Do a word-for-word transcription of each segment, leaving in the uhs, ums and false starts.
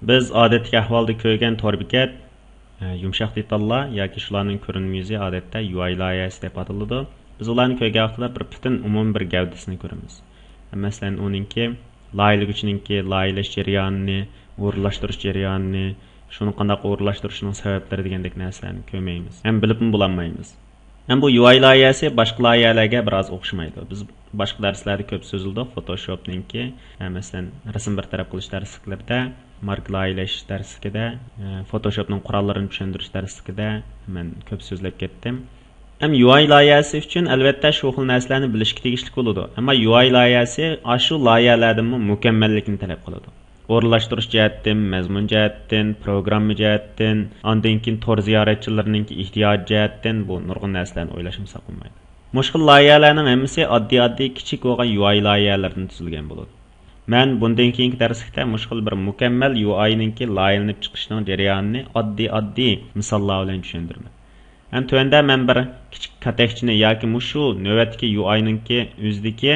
بىز ئادەتتىكى ئەھۋالدا كۆرگەن تور بېكەت، ئە، يۇمشاق دېتاللار ياكى شۇلارنىڭ كۆرۈنمە يۈزى ئادەتتە يۇ ئاي لايىھەسى دەپ ئاتىلىدۇ. بىز ئۇلارنى كۆرگەن ۋاقتىدا بىر پۈتۈن ئومۇمىي بىر گەۋدىسىنى كۆرىمىز. مەسىلەن، ئۇنىڭكى لايىھەلىگۈچىنىڭكى لايىھەلەش جەريانىنى، ئورۇنلاشتۇرۇش جەريانىنى، شۇنى قانداق ئورۇنلاشتۇرۇشنىڭ سەۋەبلىرى دېگەندەك نەرسىلەرنى كۆرمەيمىز. ھەم بىلىپمۇ بولالمايمىز. ھەم بۇ يۇ ئاي لايىھەسى باشقا لايىھەلەرگە بىرئاز ئوخشىمايدۇ. بىز باشقا دەرسلەردە كۆپ سۆزلىدۇق، فوتوشوپنىڭكى، ھە، مەسىلەن، رەسىم بىر تەرەپ قىلىش دەرسلىكلىرىدە، ماركا لايىھەلەش دەرسلىكىدە، ھە، فوتوشوپنىڭ قوراللىرىنى چۈشەندۈرۈش دەرسلىكىدە مەن كۆپ سۆزلەپ كەتتىم. ھەم يۇ ئاي لايىھەسى ئۈچۈن، ئەلۋەتتە، شۇ خىل نەرسىلەرنى بىلىشكە تېگىشلىك بولىدۇ. ئەمما يۇ ئاي لايىھەسى ئاشۇ لايىھەلەردىنمۇ مۇكەممەللىكنى تەلەپ قىلىدۇ. ئورۇنلاشتۇرۇش جەھەتتىن، مەزمۇن جەھەتتىن، پروگرامما جەھەتتىن، ئاندىن كېيىن تور زىيارەتچىلىرىنىڭكى ئېھتىياجى جەھەتتىن بۇ نۇرغۇن نەرسىلەرنى ئويلاشمىساق بولمايدۇ. مۇشۇ خىل لايىھەلەرنىڭ ھەممىسى ئاددىي-ئاددىي كىچىك بولغان يۇ ئاي لايىھەلىرىدىن تۈزۈلگەن بولىدۇ. مەن بۇندىن كېيىنكى دەرسلىكتە مۇشۇ خىل بىر مۇكەممەل يۇ ئاينىڭكى لايىھەلىنىپ چىقىشىنىڭ جەريانىنى ئاددىي-ئاددىي مىساللار بىلەن چۈشەندۈرىمەن. ھەم تۆۋەندە مەن بىر كىچىك كاتەكچىنى ياكى مۇشۇ نۆۋەتتىكى يۇ ئاينىڭكى ئۆزىدىكى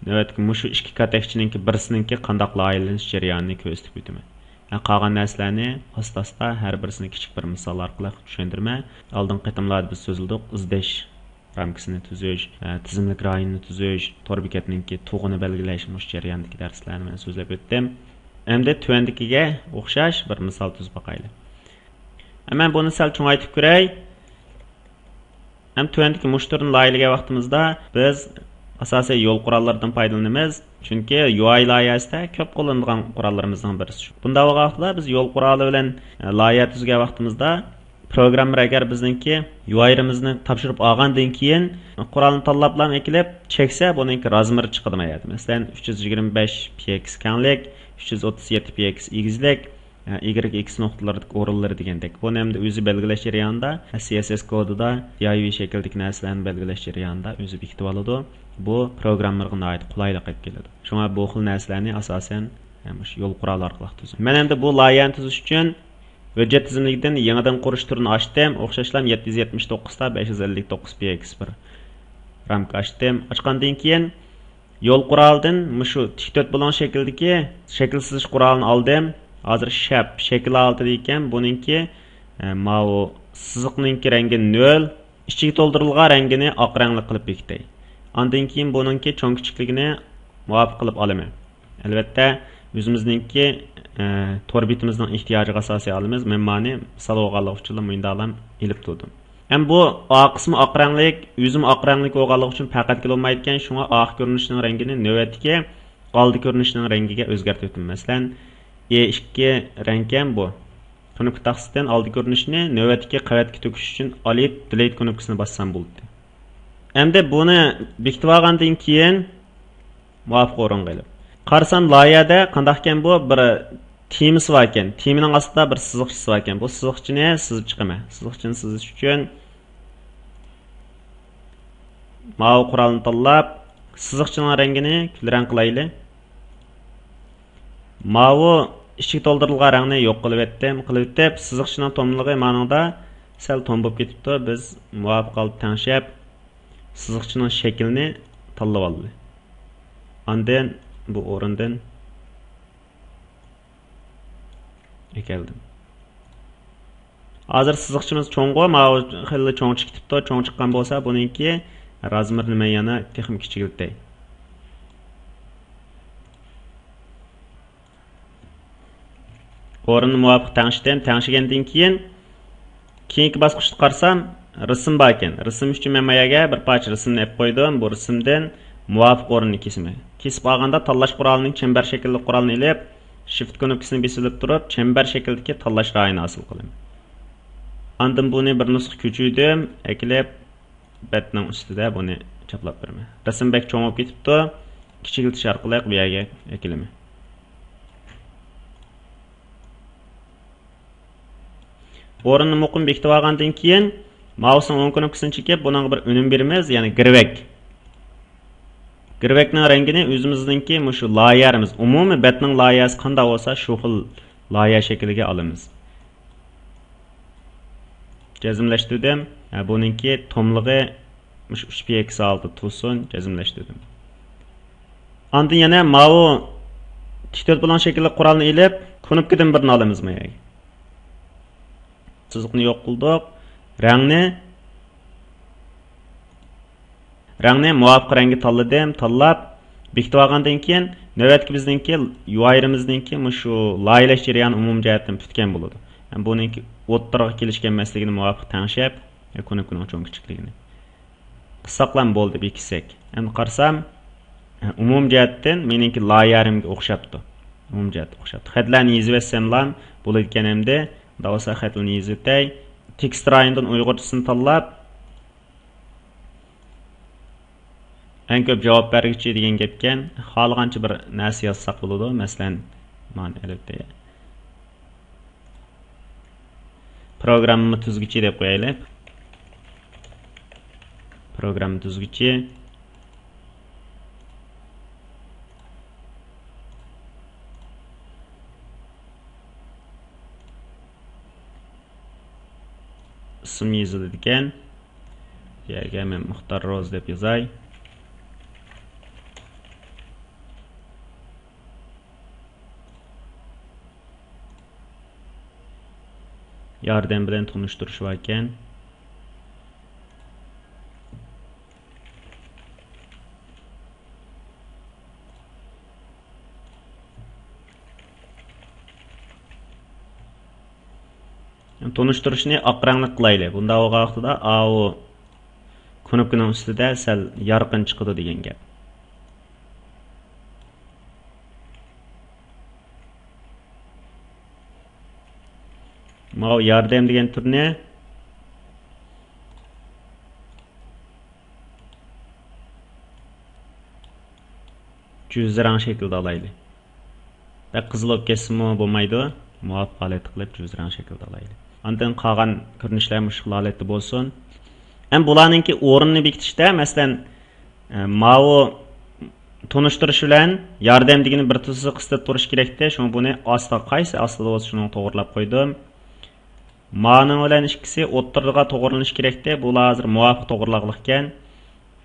نۆۋەتتىكى مۇشۇ ئىككى كاتەكچىنىڭكى بىرسىنىڭكى قانداق لايىھەلىنىش جەريانىنى كۆرسىتىپ ئۆتىمەن. ھە، قالغان نەرسىلەرنى ئاستا-ئاستا ھەر بىرسىنى كىچىك بىر مىسال ئارقىلىق چۈشەندۈرىمەن. ئالدىنقى قېتىملاردا بىز سۆزلىدۇق، ئىزدەش رامكىسىنى تۈزۈش، ھە، تىزىملىك رايونىنى تۈزۈش، تور بېكەتنىڭكى تۇغىنى بەلگىلەش، مۇشۇ جەرياندىكى دەرسلەرنى مەن سۆزلەپ ئۆتتۈم. ئەمدى تۆۋەندىكىگە ئوخشاش بىر مىسال تۈزۈپ باقايلى. مەن بۇنى سەل چوڭايتىپ كۆرەي. ھەم تۆۋەندىكى مۇشۇ تۈرنى لايىھەلىگەن ۋاقتىمىزدا بىز ئاساسەن يول قوراللىرىدىن پايدىلىنىمىز. چۈنكى يۇ ئاي لايىھەسىدە كۆپ قوللىنىدىغان قوراللىرىمىزنىڭ بىرسى شۇ. بۇنداق بولغان ۋاقىتتا بىز يول قورالى بىلەن، ئە، لايىھە تۈزگەن ۋاقتىمىزدا پروگراممېر ئەگەر بىزنىڭكى يۇ ئايىمىزنى تاپشۇرۇپ ئالغاندىن كېيىن قورالنى تاللاپلا ئەكېلىپ چەكسە، بۇنىڭكى رازمېرى چىقىدۇ ما يەردە. مەسىلەن، ئۈچ يۈز يىگىرمە بەش پىكسېل كەڭلىك، ئۈچ يۈز ئوتتۇز يەتتە پىكسېل ئېگىزلىك، ئىگرېك ئېكس نۇقتىلىرىدىكى ئورۇنلىرى دېگەندەك. بۇنى ئەمدى ئۆزى بەلگىلەش جەريانىدا، سى ئېس ئېس كودىدا، دى ئاي ۋى شەكىلدىكى نەرسىلەرنى بەلگىلەش جەريانىدا ئۆزى بېكىتىۋالىدۇ. بۇ پروگراممېرغا ناھايىتى قولايلىق ئېلىپ كېلىدۇ. شۇڭا بۇ خىل نەرسىلەرنى ئاساسەن، ھە، مۇشۇ يول قورالى ئارقىلىق تۈزىمىز. مەن ئەمدى بۇ لايىھەنى تۈزۈش ئۈچۈن ھۆججەت تىزىملىكىدىن يېڭىدىن قۇرۇش تۈرىنى ئاچتىم. ئوخشاشلا يەتتە يۈز يەتمىش توققۇز تا بەش يۈز ئەللىك توققۇز پىكسېل بىر رامكا ئاچتىم. ئاچقاندىن كېيىن، يول قورالىدىن مۇشۇ تىك تۆت بۇلۇڭ شەكلىدىكى شەكىل سىزىش قورالىنى ئالدىم. ھازىر شەپ شەكىل ھالىتىدە ئىكەن، بۇنىڭكى، ئە، ماۋۇ سىزىقنىڭكى رەڭگى نۆل، ئىچىگە تولدۇرۇلغان رەڭگىنى ئاق رەڭلىك قىلىپ بېكىتەي. ئاندىن كېيىن بۇنىڭكى چوڭ كىچىكلىكىنى مۇۋاپىق قىلىپ ئالىمەن. ئەلۋەتتە، ئۆزىمىزنىڭكى، ئە، تور بېتىمىزنىڭ ئېھتىياجىغا ئاساسەن ئالىمىز. مەن مانى مىسال بولغانلىقى ئۈچۈنلا مۇنداقلام ئېلىپ تۇردۇم. ھەم بۇ ئا قىسمى ئاق رەڭلىك، ئۆزىمۇ ئاق رەڭلىك بولغانلىقى ئۈچۈن پەقەتكىلا بولمايدىكەن، شۇڭا ئارقا كۆرۈنۈشنىڭ رەڭگىنى نۆۋەتتىكى ئالدى كۆرۈنۈشنىڭ رەڭگىگە ئۆزگەرتىۋېتىمەن. مەسىلەن، ئې ئىككى رەڭكەن بۇ. كۇنۇپكا تاختىسىدىن ئالدى كۆرۈنۈشنى نۆۋەتتىكى قەۋەتكە تۆكۈش ئۈچۈن ئالت دېلېت كۇنۇپكىسىنى باسسام بولدى. ئەمدى بۇنى بېكىتىۋالغاندىن كېيىن، مۇۋاپىق ئورۇنغا ئېلىپ. قارىسام، لايىھەدە قانداقكەن بۇ؟ بىر تېمىسى باركەن. تېمىنىڭ ئاستىدا بىر سىزىقچىسى باركەن. بۇ سىزىقچىنى سىزىپ چىقىمەن. سىزىقچىنى سىزىش ئۈچۈن ماۋۇ قورالنى تاللاپ، سىزىقچىنىڭ رەڭگىنى كۈل رەڭ قىلايلى. ماۋۇ ئىچىگە تولدۇرۇلغان رەڭنى يوق قىلىۋەتتىم. قىلىۋېتىپ، سىزىقچىنىڭ توملۇقى مانىڭدا سەل توم بولۇپ كېتىپتۇ. بىز مۇۋاپىق ھالدا تەڭشەپ، سىزىقچىنىڭ شەكلىنى تاللىۋالدى. ئاندىن بۇ ئورۇندىن ئەكەلدىم. ھازىر سىزىقچىمىز چوڭغۇ، ماۋۇ خېلى چوڭ چىقىپ كېتىپتۇ. چوڭ چىققان بولسا، بۇنىڭكى رازمېرىنى مەن يەنە تېخىمۇ كىچىكلىتەي. ئورنىنى مۇۋاپىق تەڭشىدىم. تەڭشىگەندىن كېيىن، كېيىنكى باسقۇچتا قارىسام، رىسىم باركەن. رىسىم ئۈچۈن مەن ما يەرگە بىر پارچە رىسىمنى ئېلىپ قويدۇم. بۇ رىسىمدىن مۇۋاپىق ئورۇننى كېسىمەن. كېسىپ ئالغاندا تاللاش قورالىنىڭ چەمبەر شەكىللىك قورالىنى ئېلىپ، شىفت كۇنۇپكىسىنى بېسىلىپ تۇرۇپ، چەمبەر شەكلىدىكى تاللاش رايىنى ھاسىل قىلىمەن. ئاندىن بۇنى بىر نۇسخا كۆچۈردۈم، ئەكېلىپ، بەتنىڭ ئۈستىدە بۇنى چاپلاپ بېرىمەن. رەسىم بەك چوڭ بولۇپ كېتىپتۇ. كىچىكلىتىش ئارقىلىق بۇ يەرگە ئەكېلىمەن. ئورنىنى مۇقىم بېكىتىپ ئالغاندىن كېيىن، مائۇسنىڭ ئوڭ كۇنۇپكىسىنى چېكىپ، بۇنىڭغا بىر ئۈنۈم بېرىمىز، يەنى گىرۋەك. گىرۋەكنىڭ رەڭگىنى ئۆزىمىزنىڭكى مۇشۇ لايىھەمىز، ئومۇمىي بەتنىڭ لايىھەسى قانداق بولسا، شۇ خىل لايىھە شەكلىگە ئالىمىز. جەزملەشتۈردۈم. ھە، بۇنىڭكى توملۇقى مۇشۇ ئۈچ پىكسېل ھالىتىدە تۇرسۇن، جەزملەشتۈردۈم. ئاندىن يەنە ماۋۇ تىك تۆت بۇلۇڭ شەكىللىك قورالنى ئېلىپ، كۇنۇپكىدىن بىرنى ئالىمىز ماياگە. سىزىقنى يوق قىلدۇق. رەڭنى، رەڭنى مۇۋاپىق رەڭگە تاللىدىم. تاللاپ، بېكىتىپ ئالغاندىن كېيىن، نۆۋەتتىكى بىزنىڭكى يۇ ئاي ئىمىزنىڭكى مۇشۇ لايىھەلەش جەريانى ئومۇمجەھەتتىن پۈتكەن بولىدۇ. ھەم بۇنىڭكى ئوتتۇرىغا كېلىشكەن مەسلىكىنى مۇۋاپىق تەڭشەپ، كۇنۇپكىنىڭ چوڭ كىچىكلىكىنى قىلساقلام بولدى، بېكىتسەك. ئەمدى قارىسام، ئومۇمجەھەتتىن مېنىڭكى لايىھەمگە ئوخشاپتۇ. ئومۇمجەھەتتە ئوخشاپتۇ. خەتلەرنى يېزىۋەتسەملام بولىدىكەن ئەمدى. مۇنداق بولسا خەتلەرنى يېزىۋېتەي. تېكىست رايونىدىن ئۇيغۇرچىسىنى تاللاپ، ئەڭ كۆپ جاۋاب بەرگۈچى دېگەن گەپكەن. خالىغانچە بىر نەرسە يازساق بولىدۇ. مەسىلەن، مانا ئەلۋەتتە پروگرامما تۈزگۈچى دەپ قويايلى. پروگرامما تۈزگۈچى. ئىسىم يېزىلىدىكەن. بۇ يەرگە مەن مۇختار روز دەپ يازاي. ياردەم بىلەن تونۇشتۇرۇش باركەن. تونۇشتۇرۇشنى ئاق رەڭلىك قىلايلى. بۇنداق بولغان ۋاقتىدا ئاۋۇ كۇنۇپكىنىڭ ئۈستىدە سەل يارقىن چىقىدۇ دېگەن گەپ. ماۋۇ ياردەم دېگەن تۈرنى جۈز رەڭ شەكلىدە ئالايلى. بەك قىزىل بولۇپ كەتسىمۇ بولمايدۇ. مۇۋاپىق ھالەتتە قىلىپ جۈز رەڭ شەكلىدە ئالايلى. ئاندىن قالغان كۆرۈنۈشلەر مۇشۇ خىل ھالەتتە بولسۇن. ئەمما بۇلارنىڭكى ئورنىنى بېكىتىشتە، مەسىلەن، ئە، ماۋۇ تونۇشتۇرۇش بىلەن ياردەم دېگىنى بىر تۈزۈك قىستىدا تۇرۇشى كېرەكتى. شۇڭا بۇنى ئاستا، قايسى ئاستىدا بولسا شۇنىڭغا توغرىلاپ قويدۇم. مانىڭ بىلەن ئىككىسى ئوتتۇرىغا توغرىلىنىشى كېرەكتى. بۇلار ھازىر مۇۋاپىق توغرىلاقلىقكەن.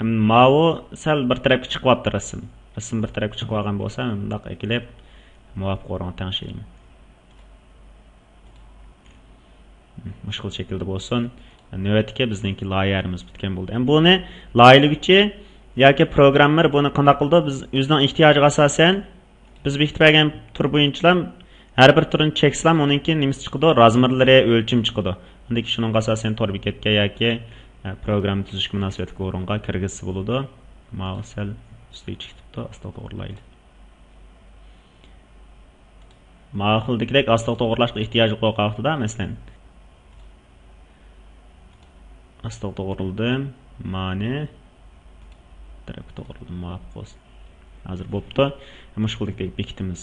ئەمما ماۋۇ سەل بىر تەرەپكە چىقىۋاپتۇ رەسىم. رەسىم بىر تەرەپكە چىقىۋالغان بولسا، مۇنداق ئەكېلىپ مۇۋاپىق ئورۇنغا تەڭشەيمەن. مۇشۇ خىل شەكىلدە بولسۇن. نۆۋەتتىكى بىزنىڭكى لايىھەمىز پۈتكەن بولدى. ئەمدى بۇنى لايىھەلىگۈچى ياكى پروگراممېر بۇنى قانداق قىلىدۇ؟ بىز ئۆزىنىڭ ئېھتىياجىغا ئاساسەن، بىز بېكىتىپ بەرگەن تۈر بويىچىلا ھەر بىر تۈرنى چەكسىلام، ئۇنىڭكى نېمىسى چىقىدۇ؟ رازمېرلىرى، ئۆلچىمى چىقىدۇ. ئاندىن كېيىن شۇنىڭغا ئاساسەن تور بېكەتكە ياكى، ئە، پروگرامما تۈزۈشكە مۇناسىۋەتلىك ئورۇنغا كىرگۈزسە بولىدۇ. ماۋۇ سەل ئۈستىگە چىقىپ كېتىپتۇ، ئاستا توغرىلايلى. ماۋۇ خىلدىكىدەك ئاستا توغرىلاشقا ئېھتىياجلىق بولغان ۋاقتىدا، مەسىلەن، ئاستا توغرىلىدىم. مانى تەرەپكە توغرىلىدىم. مۇۋاپىق بولسۇن. ھازىر بوپتۇ. مۇشۇ خىلدىكىدەك بېكىتىمىز.